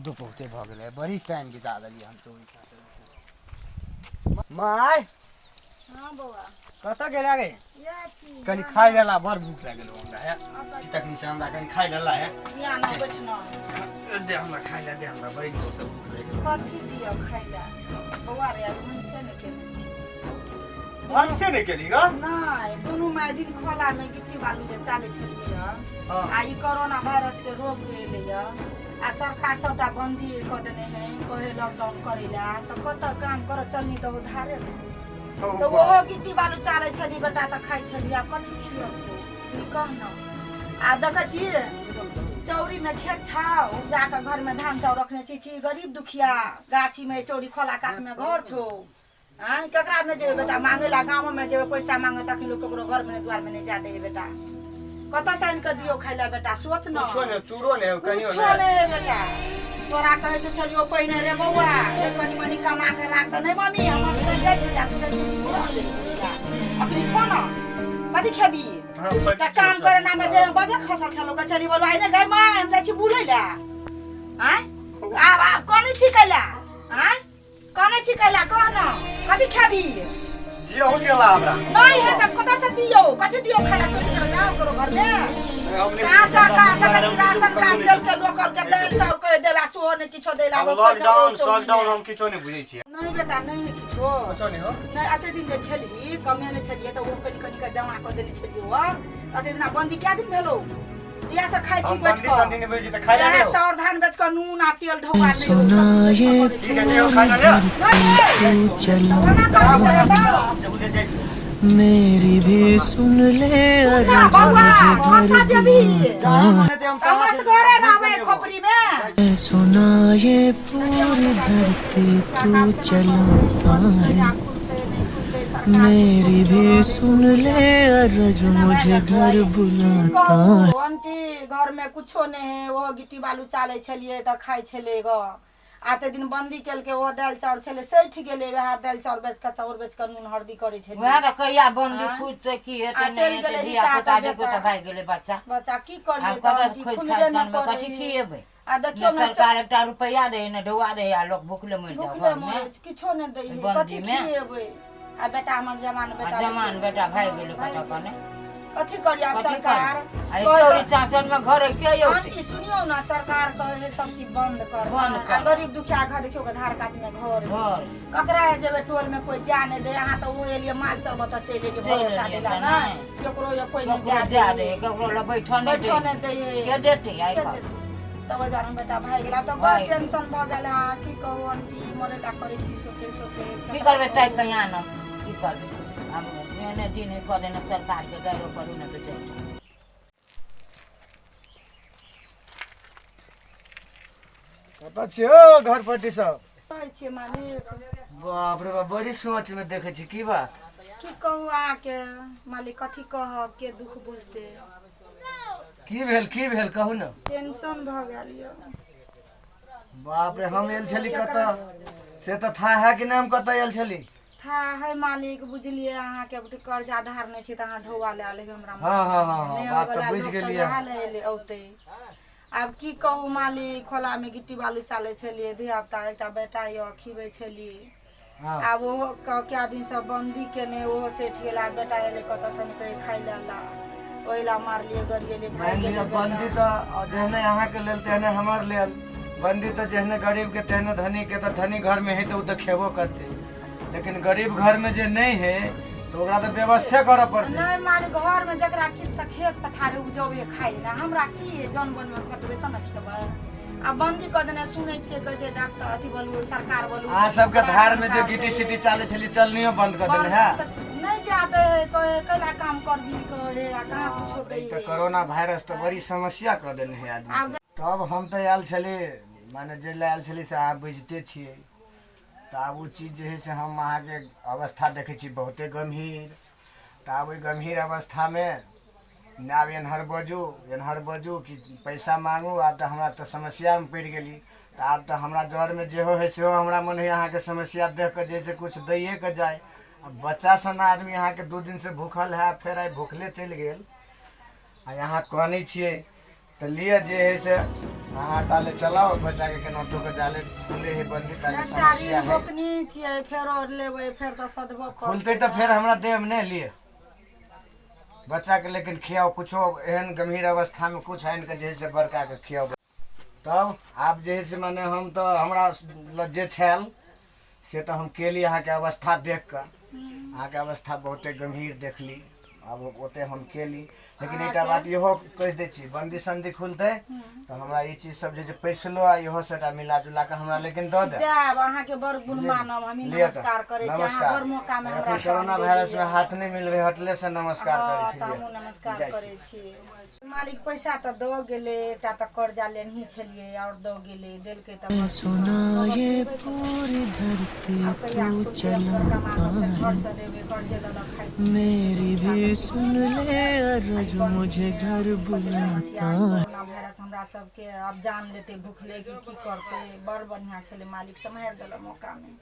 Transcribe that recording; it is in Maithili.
रौदो बहुते भऽ गेलै, बड़ी टाइम बिता देलियै हम चौरी चाँचर। माय। हाँ बौआ। कतऽ गेला रे? इएह छी। कनि खाइ लेला, बड़ भूख लागि गेल हमरा। हे, तखनी से हमरा कनि खाइ लेला। हे। या ना, बैठना। दे हमरा खाइ ला दे, हमरा बड़ी जोर से भूख लागि गेल। कथी दिअ खाइ ला बौआ रे? आब भनसे नहि केने छी। भनसे नहि केली ग? नहि, दुनू माय दिन खोला मे गिट्टी बालू जे चालै छलियै। हाँ। आ ई कोरोना वायरस के रोग जे एलै आ सरकार सबटा बंदी कऽ देने है, कहे लॉकडाउन करै ला, तऽ कतऽ काम करऽ चलनी? तऽ ओ धारे ने तऽ ओहो गिट्टी बालू चालै छली बेटा, तऽ खाइ छली। आब कथी खियबियौ, ई कह न। आ देखै छी चौरी में खेत छौ, उपजा कऽ घर में धान चाउर रखने छी, छी गरीब दुखिया, गाछी में चौरी खोला कात में घर छौ। आँय, केकरा में जेबै बेटा मांगे ला? गाँव में जेबै पैसा मांगे तखन लोक ककरो घर में दुआर में नहीं जा दे बेटा। कतऽ से आनि कऽ दियौ खाइ ला बेटा, सोच न। कुछो नहि, चूरो नहि, कहियो कुछो नहि। नहि बेटा। तोरा कहै तऽ छलियौ पहिने रे बौआ, जे कनि मनि कमा के राख, तऽ नहि मम्मी, हमर सबके जाइ छलियै, तू जाइ छोड़ दे। अखनी खो न, कथी खेबी? तऽ काम करे नामे देह में बजर खसल छलो। कहै छली बोलू, आइ नहि गै माय, हम जाइ छी बुलै लए। आँय, आब आब कनै छी कैला? आँय, कनै छी कैला, कह न, कथी खेबी? जी अहूँ से ला हमरा। नहीं है तऽ कतऽ से दियौ? कथी दियौ खाइ ला? चोरी कर जाओ करो घर में। कहाँ सरकार देखै छी राशन कार्ड देलकै लोक के, दालि चाउर के देबा सेहो नहि किछो दै ला। लॉकडाउन लॉकडाउन हम किछो नहि बुझै छियै। नहीं बेटा, नहीं है किछो। किछो नहि हो। नहीं, एते दिन जे खेलही, कमेने छलियै तऽ ओ कनि कनि के जमा कऽ देने छलियौ। एते दिना बंदी कए दिन भेलौ? इएह सब खाइ छी हम बैठ बंदी कऽ। तंदी नहि बुझै छी, तऽ खाइ ला नहि इएह हो। चाउर धान बेच कऽ नून आ तेल ढौआ नहि हो। सुना ये ठीक है, ठीक है, खाइ ला ले। तू चलता, मेरी भी सुन ले अर्ज, मुझे घर बुलाता हमस घरे रहबै खोपड़ी में। है। सुना ये पूरी धरती तू चलाता है, मेरी भी सुन ले अर्ज, मुझे घर बुलाता है। आंटी, घर में कुछो नहीं है। ओहो गिट्टी बालू चालै छलियै तऽ खाइ छलै ग। आ ते दिन बंदी केलकै, ओहो दालि चाउर छलै, सठि गेलै। वएह दालि चाउर बेच कऽ, चाउर बेच कऽ नून हरदी करै छलियै। वएह तऽ कहिया बंदी आँय? खुजतै, की आ हेतै, नहि चलि हेतै। गेलै धिया रिसा पुता कऽ देखो बेटा। तऽ भागि गेलै बच्चा। बच्चा की करियै आब तऽ कतऽ आंटी खोजि खुलबे खाजि नहि अनबै, करै कथी है। खिएबै? आ देखियौ ने ने, सरकार एकटा रुपैआ दै, ने ढौआ दै, आ लोक भुखले मरि जाओ। भुखले घरमे मरै छै, किछो नहि दै है। कथी बंदीमे। खिएबै? आ बेटा हमर जवान आ बेटा जवान देखियौ। बेटा भागि गेलै। भागि कतऽ गेलै। कने कथी करियै आब कथी सरकार करबै? आ ई कहै चोरी चाँचन मे घरे के औतै? आंटी, सुनियौ ने, सरकार कहै है सब चीज बंद कर। बंद आ कर। गरीब दुखिया घर देखियौ, धार कात में घर है। घर ककरा जेबै? टोल में कोई जा नहीं दे। अहाँ तऽ ओ एलियै माल चरबऽ तऽ चलि एलियै। चलि भरोसा एलियै देला तऽ नहि नहि। केकरो या कोई नहीं ककरो जा जा दे दे, ककरो लग बैठऽ नहि बैठो दे। नहि दै है। के देतै आइ के काल्हि? देतै? तब ओहि दुआरे बेटा भागि गेला तऽ बड़ भागि गेल। टेंशन भऽ गेल। हँ, की कहू आंटी, मरै ला करै छी सोचे सोचे। की करबै, ताकि कऽ आनब, की करबै? आब एहने दिन है, कऽ देने सरकारके गाड़ियो करू ने तऽ जाइत। कतऽ छियै हो घर पट्टी सब? कहै छियै मालिक। बाप रे बाप, बड़ी सोच में देखै छी, की बात? की कहू अहाँके मालिक, कथी कहब, के दुख बुझतै? की भेल, की भेल, कहू ने। टेंशन भऽ गेल यऽ। बाप रे, हम आयल छली कतऽ से तऽ था है कि नहि, हम कतऽ आयल छली? था है मालिक, बुझलियै अहाँके कर्जा धारने छी तऽ अहाँ ढौआ लए लेबै हमरा। हाँ हाँ हाँ हाँ नहि बात तऽ होइवला बुझि लोक तऽ गेलियै। वएह लए एलै औतै। आब की कहू मालिक, खोलामे गिट्टी बालू चालै छलियै, धिया पुता एकटा बेटा यऽ, खिबै छलियै। आब ओहो कए दिनसँ बन्दी केने, ओहो सठि गेल। आब बेटा एलै कतऽसँ निकलै, खाइ लए ला, ओहि ला मारलियै, गरिएलियै, भागि मानि गेलै लिअ बेटा। बन्दी तऽ जेहने अहाँके लेल तेहने हमर लेल। बन्दी तऽ जेहने गरीबके तेहने धनीके। तऽ धनी घरमे है तऽ ओ तऽ खेबो करतै, लेकिन गरीब घरमे जे नहि है तऽ ओकरा तऽ व्यवस्थे करऽ पड़तै। नहि मालिक, घरमे जकरा की तऽ खेत पथार उपजबै खाइ ने, हमरा की है? जन बनमे खटबै तब ने खेबै। आ बन्दी कऽ देने सुनै छियै, कहै छै डॉक्टर अथी बोलू, सरकार बोलू। अहाँ सबके धार में जे सरकार गिटी दै। सिटी चालै छली, चलनियो बंद कऽ देने है? बन्द तऽ नहि जा दै है, कहे कैला काम करबी, कहे आ कहाँ कुछो दै ई तऽ है। कोरोना वायरस तऽ बड़ी समस्या कऽ देने है आदमी। आब तब हम तऽ आयल छली, माने जे लए आयल छली से अहाँ बुझिते छियै। तऽ आब ओ चीज जे है से हम अहाँके अवस्था देखै छी बहुते गम्भीर। तऽ आब ओहि गम्भीर अवस्थामे ने आब एन्हर बजू, एन्हर बजू कि पैसा मांगू। आब तऽ हमरा तऽ समस्यामे पड़ि गेली। तऽ आब तऽ हमरा जरमे जेहो हइ सेहो हमरा मन हइ अहाँके समस्या देख कऽ जे से किछु दैएके जाय। आ बच्चा सन आदमी अहाँके 2 दिनसँ भूखल है, फेर आइ भूखले चलि गेल आ अहाँ कनै छियै। तऽ लिअ, जे हइ से अहाँ ताले चलाउ, बच्चाके केनाहितो कऽ जाले खुले है बन्दी ताले एकटा समस्या ऋण है। गोपनी छियै, फेरो लेबै, फेर तऽ सधबो करतै। खुलतै तऽ फेर हमरा देब नहि लिअ बच्चाके, लेकिन खियाउ कुछो। एहन गंभीर अवस्थामे कुछ आनि कऽ जे है से बड़काके खियाउ। तब आब जे है से मने हम तऽ हमरा लग जे छल से तऽ हम केली। अहाँके अवस्था देख कऽ, अहाँके अवस्था बहुते गंभीर देखली, आब ओते हम केली। लेकिन एकटा बात इहो कहि दै छी, बंदी सन्दी खुलतै तऽ हमरा ई चीज सब जे जे पैसलो आ इहो सबटा मिला जुला कऽ हमरा लेकिन दऽ देब। देब, अहाँके बड़ गुण मानब हम। लिअ तऽ। नमस्कार करै छी अहाँ। नमस्कार। बड़ मौकामे हमरा एखन कोरोना शरण वायरस देलियै। में हाथ नहीं मिल रहे, हटले से नमस्कार हँ, करै तऽ छी। हमहूँ नमस्कार जाइ छी। करै छी मालिक। पैसा तऽ दऽ गेलै, एकटा तऽ कर्जा लेनही छलियै, आओर दऽ गेलै, देलकै तऽ सुना ये पूरी धरती आब कहिया तू खुलतै, चला असगर कमा कऽ फेर घर पाए। चलेबै, कर्जे लऽ लऽ खाइ छी। मेरी भी सुन ले अर्ज, मुझे घर बुलाता है। कोरोना वायरस हमरा सबके आब जान लेतै भूखले कि की करतै? बड़ बढ़िआँ छलै मालिक, सम्हारि देलक मौकामे।